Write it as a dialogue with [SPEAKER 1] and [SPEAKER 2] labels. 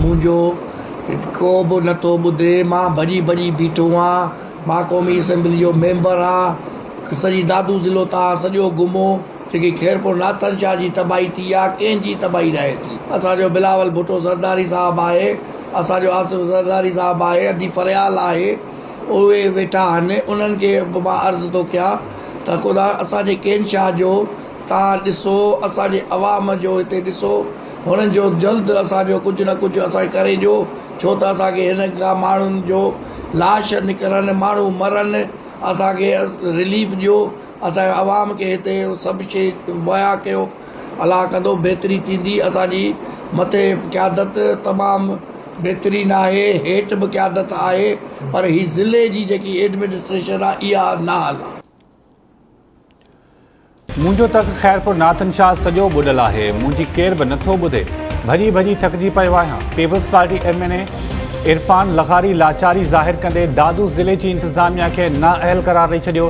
[SPEAKER 1] منهنجو ڪو به نٿو ٻڌي مان ڀڄي ڀڄي بيٺو آهيان مان قومي اسيمبلي جو ميمبر آهيان سڄي دادو ضلعو تان سڄو گهمو جيڪي خيرپور ناٿن شاهه جي تباهي ٿي آهي ڪنهن جي تباهي ناهي ٿي اسان جو بلاول ڀٽو زرداري صاحب آهي اسان جو آصف زرداري صاحب آهي ادي فريال آهي اهي ويٺا آهن انهن کي به مان عرض ٿو ڪيان ته خدا اسان جي ڪين شاهه جو توهان ڏسو اسان جي عوام جو هتي ڏسو هنن جو جلد اسان جو ڪجهه نه ڪجهه اسان کي ڪري ڏيو ڇو ته اسان کي هن کان ماڻهن جو لاش نڪرن ماڻهو مرن اسان کي رليف ڏيو اسان جي عوام کي هتي سڀ شي مهيا ڪيو الله ڪندو بهتري ٿيندي اسان جي مٿي قيادت تمام بهترين آهي هيٺ به قيادت آهي پر هي ضلعي جي جيڪي ايڊمنسٽريشن آهي اها نااهل آهي.
[SPEAKER 2] منهنجو تڪ خيرپور ناٿن شاهه سڄو ٻڏل آهي، منهنجي ڪير به نٿو ٻڌي، ڀڄي ڀڄي ٿڪجي پيو آهيان، peoples party M N A Irfan لغاري لاچاري ظاهر ڪندي دادو ضلعي جي انتظاميا کي نااهل قرار ڏئي ڇڏيو.